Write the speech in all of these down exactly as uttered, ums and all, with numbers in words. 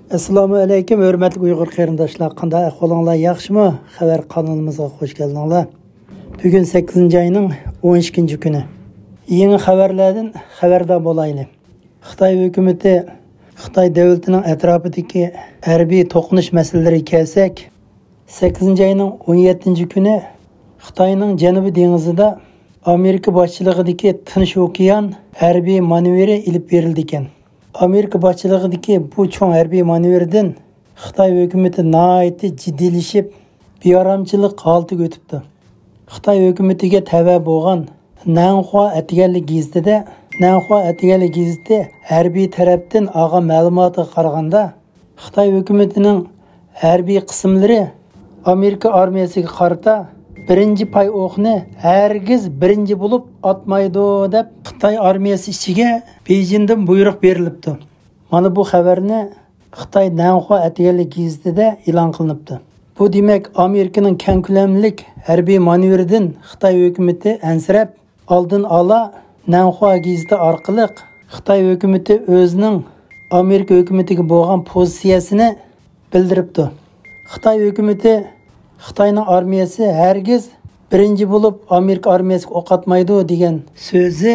ئەسسالامۇ ئەلەيكۇم، ھۆرمەتلىك ئۇيغۇر قېرىنداشلار، قانداق ئەھۋالىڭلار، ياخشىمۇ؟ خەۋەر قانىلىمىزغا خوش كەلدىڭلار. بۈگۈن سەككىزىنچى ئاينىڭ ئون ئىككىنچى كۈنى. يېڭى خەۋەرلەردىن خەۋەردار بولايلى. خىتاي ھۆكۈمىتى، خىتاي دۆلىتىنىڭ ئەتراپىدىكى ھەربىي توقۇنۇش مەسىلىلىرىگە كەلسەك، سەككىزىنچى ئاينىڭ ئون يەتتىنچى كۈنى خىتاينىڭ جەنۇبىي دېڭىزىدا ئامېرىكا باشچىلىقىدىكى تىنچ ئوكيان ھەربىي مانېۋىرى ئېلىپ بېرىلىدىكەن. ئامېرىكا باشچىلىقىدىكى بۇ چوڭ ھەربىي مانېۋىردىن خىتاي ھۆكۈمىتى ناھايىتى جىددىيلىشىپ، بىئارامچىلىق ھالىتىگە ئۆتۈپتۇ. خىتاي ھۆكۈمىتىگە تەۋە بولغان نەنخۇا ئەتىگەنلىك گېزىتىدە، نەنخۇا ئەتىگەنلىك گېزىتى ھەربىي تەرەپتىن ئالغان مەلۇماتىغا قارىغاندا، خىتاي ھۆكۈمىتىنىڭ ھەربىي قىسىملىرى ئامېرىكا ئارمىيەسىگە قارىتا بىرىنچى پاي ئوقنى ھەرگىز بىرىنچى بولۇپ ئاتمايدۇ، دەپ خىتاي ئارمىيەسى ئىچىگە بېيجىڭدىن بۇيرۇق بېرىلىپتۇ. مانا بۇ خەۋەرنى خىتاي نەنخۇا ئەتىگەنلىك گېزىتىدە ئېلان قىلىنىپتۇ. بۇ دېمەك، ئامېرىكىنىڭ كەڭ كۆلەملىك ھەربىي مانېۋىرىدىن خىتاي ھۆكۈمىتى ئەنسىرەپ، ئالدىن ئالا نەنخۇا گېزىتى ئارقىلىق خىتاي ھۆكۈمىتى ئۆزىنىڭ ئامېرىكا ھۆكۈمىتىگە بولغان پوزىتسىيەسىنى بىلدۈرۈپتۇ. خىتاي ھۆكۈمىتى خىتاينىڭ ئارمىيەسى ھەرگىز بىرىنچى بولۇپ ئامېرىكا ئارمىيەسىگە ئوق ئاتمايدۇ دېگەن سۆزى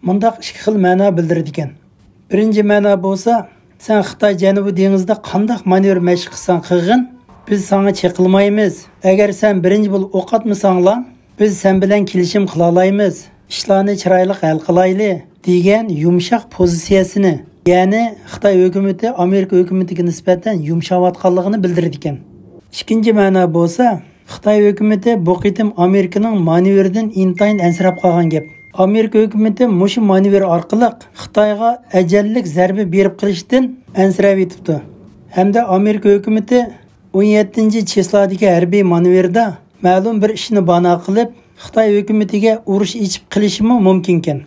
مۇنداق ئىككى خىل مەنا بىلدۈرىدىكەن. بىرىنچى مەنا بولسا، سەن خىتاي جەنۇبىي دېڭىزدا قانداق مانېۋىر مەشىق قىلساڭ قىلغىن، بىز ساڭا چېقىلمايمىز. ئەگەر سەن بىرىنچى بولۇپ ئوق ئاتمىساڭلار، بىز سەن بىلەن كېلىشىم قىلالايمىز. ئىشلارنى چىرايلىق ھەل قىلايلى، دېگەن يۇمشاق پوزىتسىيەسىنى، يەنى خىتاي ھۆكۈمىتى ئامېرىكا ھۆكۈمىتىگە نىسبەتەن يۇمشاۋاتقانلىقىنى بىلدۈرىدىكەن. ئىككىنچى مەنا بولسا، خىتاي ھۆكۈمىتى بۇ قېتىم ئامېرىكىنىڭ مانېۋىرىدىن ئىنتايىن ئەنسىرەپ قالغان گەپ. ئامېرىكا ھۆكۈمىتى مۇشۇ مانېۋىر ئارقىلىق خىتايغا ئەجەللىك زەربە بېرىپ قېلىشتىن ئەنسىرەۋېتىپتۇ. ھەمدە ئامېرىكا ھۆكۈمىتى ئون يەتتىنچى چىسلادىكى ھەربىي مانېۋىردا مەلۇم بىر ئىشنى بانا قىلىپ، خىتاي ھۆكۈمىتىگە ئۇرۇش ئېچىپ قېلىشىمۇ مۇمكىنكەن.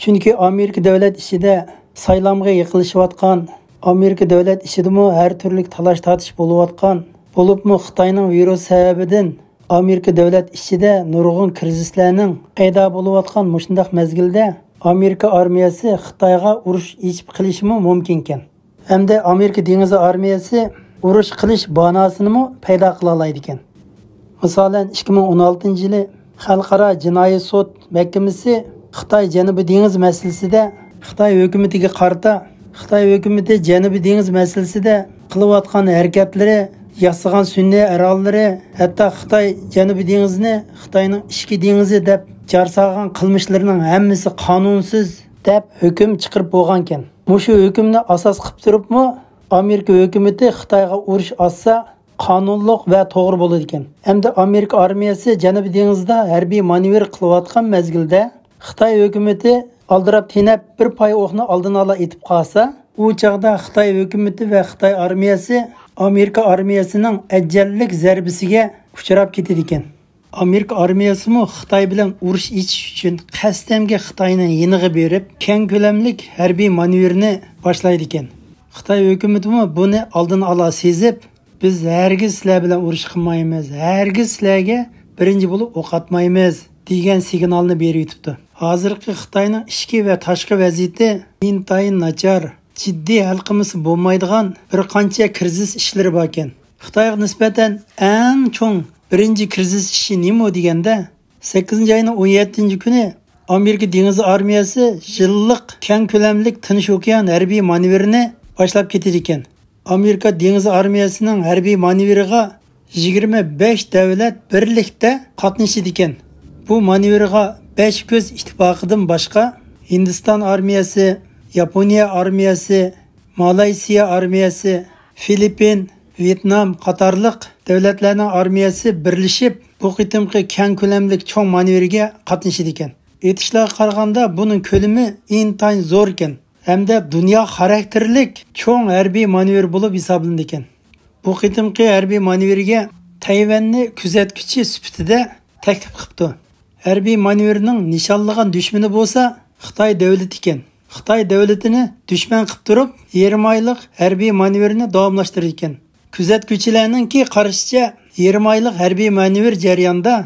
چۈنكى ئامېرىكا دۆلەت ئىچىدە سايلامغا يېقىنلىشىۋاتقان، ئامېرىكا دۆلەت ئىچىدىمۇ ھەر تۈرلۈك تالاش-تارتىش بولۇۋاتقان، بولۇپمۇ خىتاينىڭ ۋىرۇس سەۋەبىدىن ئامېرىكا دۆلەت ئىچىدە نۇرغۇن كىرىزىسلەرنىڭ پەيدا بولۇۋاتقان مۇشۇنداق مەزگىلدە ئامېرىكا ئارمىيەسى خىتايغا ئۇرۇش ئېچىپ قېلىشىمۇ مۇمكىنكەن. ھەمدە ئامېرىكا دېڭىز ئارمىيەسى ئۇرۇش قىلىش باناسىنىمۇ پەيدا قىلالايدىكەن. مىسالەن، ئىككى مىڭ ئون ئالتىنچى يىلى خەلقئارا جىنايى سوت مەھكىمىسى خىتاي جەنۇبىي دېڭىز مەسىلىسىدە خىتاي ھۆكۈمىتىگە قارىتا، خىتاي ھۆكۈمىتى جەنۇبىي دېڭىز مەسىلىسىدە قىلىۋاتقان ھەرىكەتلىرى، ياسىغان سۈنئىي ئاراللىرى، ھەتتا خىتاي جەنۇبىي دېڭىزىنى خىتاينىڭ ئىچكى دېڭىزى دەپ جار سالغان قىلمىشلىرىنىڭ ھەممىسى قانۇنسىز دەپ ھۆكۈم چىقىرىپ بولغانىكەن. مۇشۇ ھۆكۈمنى ئاساس قىلىپ تۇرۇپمۇ ئامېرىكا ھۆكۈمىتى خىتايغا ئۇرۇش ئاچسا، قانۇنلۇق ۋە توغرا بولىدىكەن. ئەمدى ئامېرىكا ئارمىيەسى جەنۇبىي دېڭىزدا ھەربىي مانېۋىر قىلىۋاتقان مەزگىلدە، خىتاي ھۆكۈمىتى ئالدىراپ تېنەپ بىر پاي ئوقنى ئالدىن ئالا ئېتىپ قالسا، ئۇ چاغدا خىتاي ھۆكۈمىتى ۋە خىتاي ئارمىيەسى ئامېرىكا ئارمىيەسىنىڭ ئەجەللىك زەربىسىگە ئۇچراپ كېتىدىكەن. ئامېرىكا ئارمىيەسىمۇ خىتاي بىلەن ئۇرۇش ئېچىش ئۈچۈن قەستەنگە خىتاينىڭ يېنىغا بېرىپ، كەڭ كۆلەملىك ھەربىي مانېۋىرنى باشلايدىكەن. خىتاي ھۆكۈمىتىمۇ بۇنى ئالدىن ئالا سېزىپ، «بىز ھەرگىز سىلەر بىلەن ئۇرۇش قىلمايمىز، ھەرگىز سىلەرگە بىرىنچى بولۇپ ئوق ئاتمايمىز» دېگەن سىگنالنى بېرىۋېتىپتۇ. ھازىرقى خىتاينىڭ ئىچكى ۋە تاشقى ۋەزىيىتى ئىنتايىن ناچار، جىددىي ھەل قىلمىسا بولمايدىغان بىر قانچە كىرىزىس ئىشلىرى باركەن. خىتايغا نىسبەتەن ئەڭ چوڭ بىرىنچى كىرىزىس ئىشى نېمە دېگەندە، سەككىزىنچى ئاينىڭ ئون يەتتىنچى كۈنى ئامېرىكا دېڭىز ئارمىيەسى يىللىق كەڭ كۆلەملىك تىنچ ئوكيان ھەربىي مانېۋىرىنى باشلاپ كېتىدىكەن. ئامېرىكا دېڭىز ئارمىيەسىنىڭ ھەربىي مانېۋىرىغا يىگىرمە بەش دەۋلەت بىرلىكتە قاتنىشىدىكەن. بۇ مانېۋىرغا بەش كۆز ئىتتىپاقىدىن باشقا ھىندىستان ئارمىيەسى، ياپونىيە ئارمىيەسى، مالايسىيا ئارمىيەسى، فىلىپپىن، ۋيېتنام قاتارلىق دۆلەتلەرنىڭ ئارمىيەسى بىرلىشىپ، بۇ قېتىمقى كەڭ كۆلەملىك چوڭ مانېۋىرگە قاتنىشىدىكەن. ئېيتىشلارغا قارىغاندا، بۇنىڭ كۆلىمى ئىنتايىن زوركەن ھەمدە دۇنيا خاراكتېرلىك چوڭ ھەربىي مانېۋىر بولۇپ ھېسابلىنىدىكەن. بۇ قېتىمقى ھەربىي مانېۋىرگە تەيۋەننى كۆزەتكۈچى سۈپىتىدە تەكلىپ قىپتۇ. ھەربىي مانېۋىرنىڭ نىشانلىغان دۈشمىنى بولسا خىتاي دۆلىتى ئىكەن. خىتاي دۆلىتىنى دۈشمەن قىپ تۇرۇپ، يېرىم ئايلىق ھەربىي مانېۋىرنى داۋاملاشتۇرىدىكەن. كۆزەتكۈچىلەرنىڭكى قارىشىچە، يېرىم ئايلىق ھەربىي مانېۋىر جەريانىدا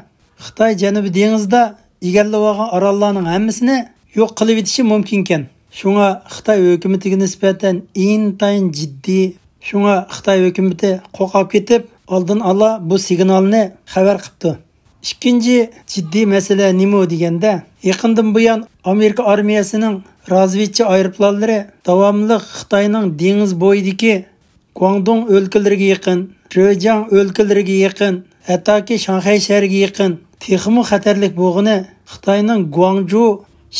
خىتاي جەنۇبىي دېڭىزدا ئىگىلەۋالغان ئاراللارنىڭ ھەممىسىنى يوق قىلىۋېتىشى مۇمكىنكەن. شۇڭا خىتاي ھۆكۈمىتىگە نىسبەتەن ئىنتايىن جىددىي شۇڭا خىتاي ھۆكۈمىتى قورقۇپ كېتىپ، ئالدىن ئالا بۇ سىگنالنى خەۋەر قىپتۇ. ئىككىنچى جىددىي مەسىلە نېمە دېگەندە، يېقىندىن بۇيان ئامېرىكا ئارمىيەسىنىڭ رازۋېدچى ئايروپىلانلىرى داۋاملىق خىتاينىڭ دېڭىز بويىدىكى گۇاڭدۇڭ ئۆلكىلىرىگە يېقىن، رېجياڭ ئۆلكىلىرىگە يېقىن، ھەتتاكى شاڭخەي شەھىرىگە يېقىن، تېخىمۇ خەتەرلىك بولغىنى خىتاينىڭ گۇاڭجۇ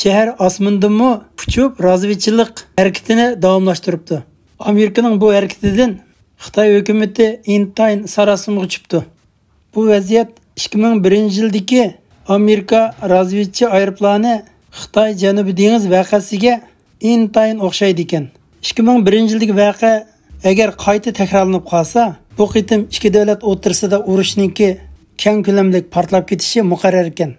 شەھەر ئاسمىنىدىنمۇ ئۇچۇپ رازۋېدچىلىق ھەرىكىتىنى داۋاملاشتۇرۇپتۇ. ئامېرىكىنىڭ بۇ ھەرىكىتىدىن خىتاي ھۆكۈمىتى ئىنتايىن ساراسىمىغا چۈشۈپتۇ. بۇ ۋەزىيەت ئىككى مىڭ بىرىنچى يىلدىكى ئامېرىكا رازۋېدچى ئايروپىلانى خىتاي جەنۇبىي دېڭىز ۋەقەسىگە ئىنتايىن ئوخشايدىكەن. ئىككى مىڭ بىرىنچى يىلدىكى ۋەقە ئەگەر قايتا تەكرارلىنىپ قالسا، بۇ قېتىم ئىككى دۆلەت ئوتتۇرىسىدا ئۇرۇشنىڭكى كەڭ كۆلەملىك پارتلاپ كېتىشى مۇقەررەر ئىكەن.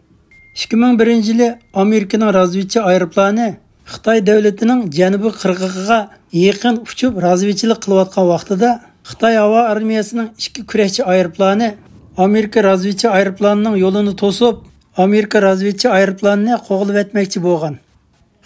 ئىككى مىڭ بىرىنچى يىلى ئامېرىكىنىڭ رازۋېدچى ئايروپىلانى خىتاي دۆلىتىنىڭ جەنۇبىي قىرغىقىغا يېقىن ئۇچۇپ رازۋېدچىلىق قىلىۋاتقان ۋاقتىدا، خىتاي ھاۋا ئارمىيەسىنىڭ ئىككى كۈرەشچى ئايروپىلانى ئامېرىكا رازۋېدچى ئايروپىلانىنىڭ يولىنى توسۇپ، ئامېرىكا رازۋېدچى ئايروپىلانىنى قوغلىۋەتمەكچى بولغان.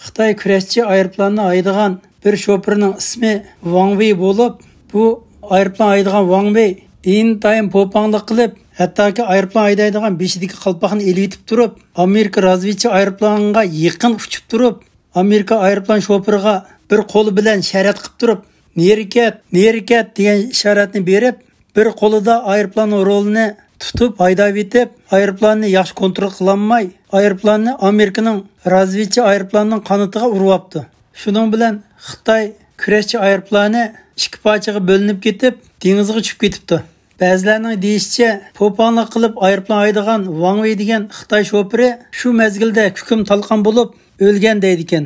خىتاي كۈرەشچى ئايروپىلاننى ھايدىغان بىر شوپۇرنىڭ ئىسمى ۋاڭ ۋېي بولۇپ، بۇ ئايروپىلان ھايدىغان ۋاڭ ۋېي ئىنتايىن پوپاڭلىق قىلىپ، ھەتتاكى ئايروپىلان ھايدايدىغان بېشىدىكى قالپاقنى ئېلىۋېتىپ تۇرۇپ، ئامېرىكا رازۋېدچى ئايروپىلانغا يېقىن ئۇچۇپ تۇرۇپ، ئامېرىكا ئايروپىلان شوپۇرىغا بىر قولى بىلەن ئىشارەت قىلىپ تۇرۇپ، «نېرى كەت، نېرى كەت» دېگەن ئىشارەتنى بېرىپ، بىر قولىدا ئايروپىلاننىڭ رولىنى تۇتۇپ ھايداۋېتىپ، ئايروپىلاننى ياخشى كونترول قىلالماي، ئايروپىلاننى ئامېرىكىنىڭ رازۋېدچى ئايروپىلانىنىڭ قانىتىغا ئۇرۇۋاپتۇ. شۇنىڭ بىلەن خىتاي كۈرەشچى ئايروپىلانى ئىككى پارچىغا بۆلۈنۈپ كېتىپ، دېڭىزغا چۈشۈپ كېتىپتۇ. بەزىلەرنىڭ دېيىشىچە، پوپاڭلىق قىلىپ ئايروپىلان ھايدىغان ۋاڭ ۋېي دېگەن خىتاي شوپۇرى شۇ مەزگىلدە كۇكۇم تالقان بولۇپ ئۆلگەن دەيدىكەن.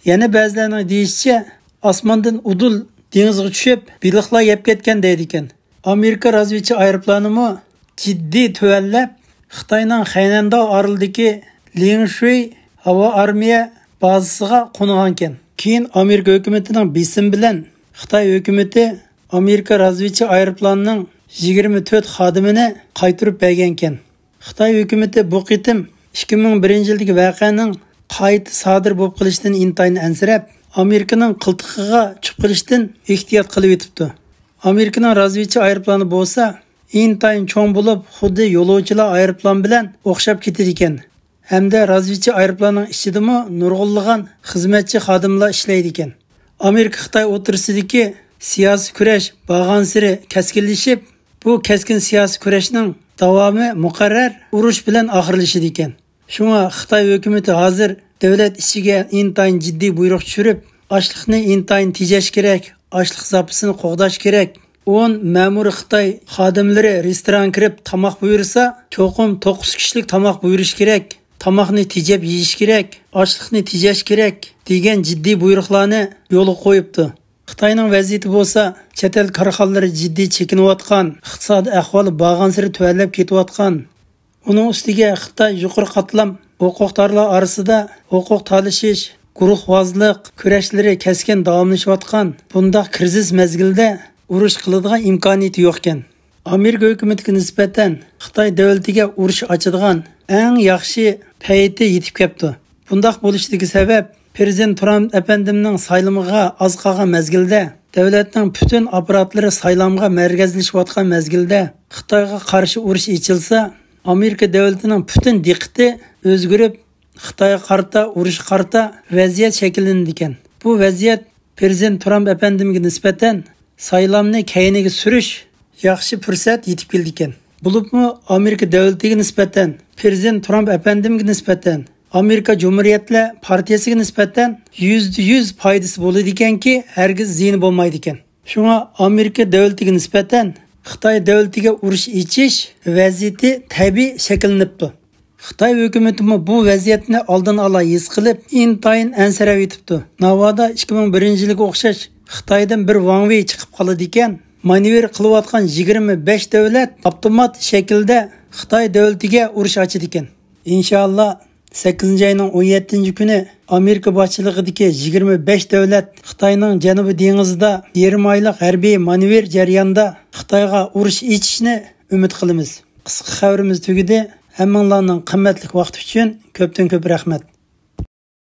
يەنە بەزىلەرنىڭ دېيىشىچە، ئاسماندىن ئۇدۇل دېڭىزغا چۈشۈپ، بېلىقلار يەپ كەتكەن دەيدىكەن. ئامېرىكا رازۋېدچى ئايروپىلانىمۇ جىددىي تۆۋەنلەپ، خىتاينىڭ خەينەنداۋ ئارىلىدىكى لىڭشۈي ھاۋا ئارمىيە بازىسىغا قونغانىكەن. كېيىن ئامېرىكا ھۆكۈمىتىنىڭ بېسىمى بىلەن خىتاي ھۆكۈمىتى ئامېرىكا رازۋېدچى ئايروپىلانىنىڭ يىگىرمە تۆت خادىمىنى قايتۇرۇپ بەرگەنىكەن. خىتاي ھۆكۈمىتى بۇ قېتىم ئىككى مىڭ بىرىنچى يىلدىكى ۋەقەنىڭ قايتا سادىر بولۇپ قېلىشىدىن ئىنتايىن ئەنسىرەپ، ئامېرىكىنىڭ قىلتىقىغا چۈشۈپ قېلىشتىن ئېھتىيات قىلىۋېتىپتۇ. ئامېرىكىنىڭ رازۋېدچى ئايروپىلانى بولسا ئىنتايىن چوڭ بولۇپ، خۇددى يولۇچىلار ئايروپىلان بىلەن ئوخشاپ كېتىدىكەن. ھەمدە رازۋېدچى ئايروپىلاننىڭ ئىچىدىمۇ نۇرغۇنلىغان خىزمەتچى خادىملار ئىشلەيدىكەن. ئامېرىكا خىتاي ئوتتۇرىسىدىكى سىياسىي كۈرەش بارغانسېرى كەسكىنلىشىپ، بۇ كەسكىن سىياسىي كۈرەشنىڭ داۋامى مۇقەررەر ئۇرۇش بىلەن ئاخىرلىشىدىكەن. شۇڭا خىتاي ھۆكۈمىتى ھازىر دۆلەت ئىچىگە ئىنتايىن جىددىي بۇيرۇق چۈشۈرۈپ، ئاشلىقنى ئىنتايىن تېجەش كېرەك، ئاشلىق زاپىسىنى قوغداش كېرەك. ئون مەمۇرىي خىتاي خادىملىرى رېستورانغا كىرىپ تاماق بۇيرۇسا، چوقۇم توققۇز كىشىلىك تاماق بۇيرۇش كېرەك. تاماقنى تېجەپ يېيىش كېرەك، ئاشلىقنى تېجەش كېرەك، دېگەن جىددىي بۇيرۇقلارنى يولغا قويۇپتۇ. خىتاينىڭ ۋەزىيىتى بولسا، چەت ئەل كارخانىلىرى جىددىي چېكىنىۋاتقان، ئىقتىسادىي ئەھۋالى بارغانسېرى تۆۋەنلەپ كېتىۋاتقان. ئۇنىڭ ئۈستىگە خىتاي يۇقىرى قاتلام ھوقۇقدارلار ئارىسىدا ھوقۇق تالىشىش، گۇرۇھۋازلىق كۈرەشلىرى كەسكىن داۋاملىشىۋاتقان بۇنداق كىرىزىس مەزگىلىدە ئۇرۇش قىلىدىغان ئىمكانىيىتى يوقكەن. ئامېرىكا ھۆكۈمىتىگە نىسبەتەن خىتاي دۆلىتىگە ئۇرۇش ئاچىدىغان ئەڭ ياخشى پەيتى يېتىپ كەپتۇ. بۇنداق بولۇشىدىكى سەۋەب، پىرېزىدېنت ترامپ ئەپەندىمنىڭ سايلىمىغا ئاز قالغان مەزگىلدە، دۆلەتنىڭ پۈتۈن ئاپپاراتلىرى سايلامغا مەركەزلىشىۋاتقان مەزگىلدە خىتايغا قارشى ئۇرۇش ئېچىلسا، ئامېرىكا دۆلىتىنىڭ پۈتۈن دىققىتى ئۆزگىرىپ، خىتايغا قارىتا، ئۇرۇشقا قارىتا ۋەزىيەت شەكىللىنىدىكەن. بۇ ۋەزىيەت پىرېزىدېنت ترامپ ئەپەندىمگە نىسبەتەن سايلامنى كەينىگە سۈرۈش ياخشى پۇرسەت يېتىپ كېلىدىكەن. بولۇپمۇ ئامېرىكا دۆلىتىگە نىسبەتەن، پىرېزىدېنت ترامپ ئەپەندىمگە نىسبەتەن، ئامېرىكا جۇمھۇرىيەتلەر پارتىيىسىگە نىسبەتەن يۈزدە يۈز پايدىسى بولىدىكەنكى، ھەرگىز زىيىنى بولمايدىكەن. شۇڭا ئامېرىكا دۆلىتىگە نىسبەتەن خىتاي دۆلىتىگە ئۇرۇش ئېچىش ۋەزىيىتى تەبىئىي شەكىللىنىپتۇ. خىتاي ھۆكۈمىتىمۇ بۇ ۋەزىيەتنى ئالدىن ئالا ھېس قىلىپ، ئىنتايىن ئەنسىرەۋېتىپتۇ. ناۋادا ئىككى مىڭ بىرىنچى يىلىغا ئوخشاش خىتايدىن بىر ۋاڭ ۋېي چىقىپ قالىدىكەن، مانېۋىر قىلىۋاتقان يىگىرمە بەش دۆلەت ئاپتومات شەكىلدە خىتاي دۆلىتىگە ئۇرۇش ئاچىدىكەن. ئىنشائاللا، سەككىزىنچى ئاينىڭ ئون يەتتىنچى كۈنى ئامېرىكا باشچىلىقىدىكى يىگىرمە بەش دۆلەت خىتاينىڭ جەنۇبىي دېڭىزىدا يېرىم ئايلىق ھەربىي مانېۋىر جەريانىدا خىتايغا ئۇرۇش ئېچىشنى ئۈمىد قىلىمىز. قىسقا خەۋىرىمىز تۈگىدى. ھەممىڭلارنىڭ قىممەتلىك ۋاقتى ئۈچۈن كۆپتىن كۆپ رەھمەت.